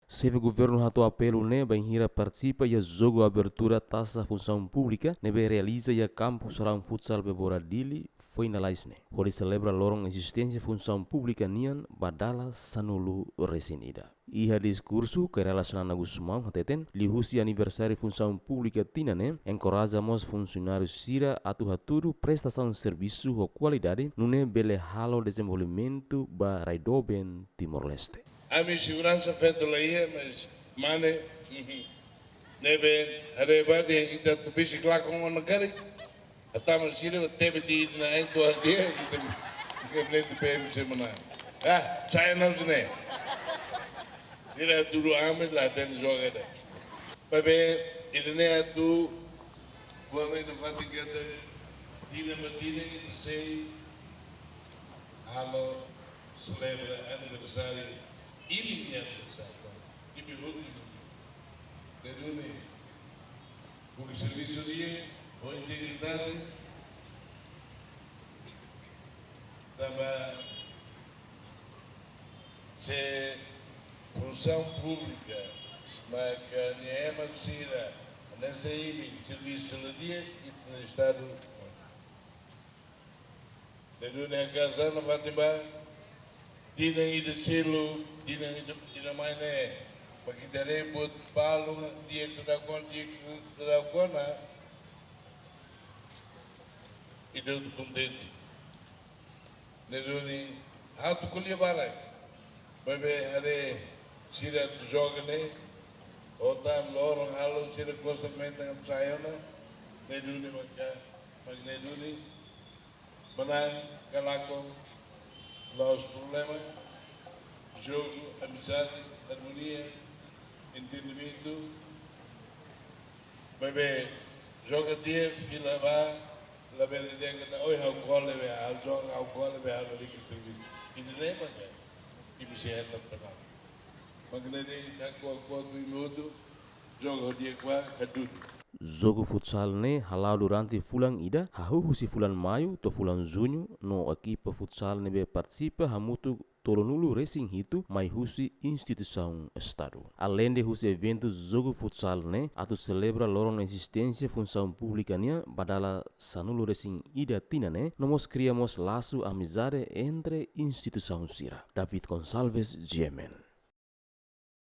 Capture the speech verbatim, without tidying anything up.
Xefe Governu hato'o apelu ne'e bainhira partisipa iha jogu abertura Taça Função Pública ne'ebé realiza iha kampu Salaun Futsal Bebora Dili foin lalais ne'e, hodi selebra loron ezisténsia Funsaun Públika nian ba dala sanulu resin ida. Iha diskursu, Kay Rala Xanana Gusmão hateten, liuhusi aniversáriu Funsaun Públika tinan ne'e, enkoraja mós funsionáriu sira atu hatudu prestasaun servisu ho kualidade, nune'e bele halo dezenvolvimentu ba rai doben Timor-Leste. Ami seguransa feto la iha, mas mane, ne'ebé haree ba dehan ita atu besik lakon ona karik. Hatama sira tebe di na ain tuar dia, ita nem de P M C mana. Ah, sai na sini. Sira duru ame la den joga da. Babe, ida-ne'e atu buat ne'e nafatin katak tinan ba tinan ita sei halo selebra aniversáriu, imi-nia aniversáriu, imi hotu imi. Ne'e duni, buka servisu di'ak, ho integridade, tanba se Funsaun Públika maka nia ema sira, hanesan imi, servisu la di'ak, ita-nia Estadu. Ne'e duni hakaas nafatin ba, tinan ida seluk, tinan ida, tinan mai ne'e, mak ita haree buat balu di'ak atu lakon, di'ak atu lakon ona, ita hotu kontente. Ne'e duni, atu ko'alia barak, babe haree sira atu joga ne'e, ho tan loron halo sira gosta metan atu sai ona, ne'e duni maka, mak ne'e duni, manán ka lakon, la'ós problema, jogu, amizade, armonia, entendimentu, babe joga di'ak fila ba, labele dehan katak, oi, ha'u gol ne'ebé, ha'u joga, ha'u gol ne'ebé, ha'u lalika servisu. Ida-ne'e maka imi sei hetan penal. Mak ne'e de'it, ha'u gol, gol tu minutu, joga di'ak ba, hatudu. Jogu futsal ne'e hala'o durante fulan ida, hahú husi fulan Maiu to'o fulan Juñu, no ekipa futsal ne'ebé partisipa hamutuk tolunulu resin hitu mai husi instituisaun Estadu. Aleinde husi eventu jogu futsal ne'e, atu selebra loron ezisténsia Funsaun Públika nian ba dala sanulu resin ida tinan ne'e, no mós kria mós lasu amizade entre instituisaun sira. David Gonçalves, G M N.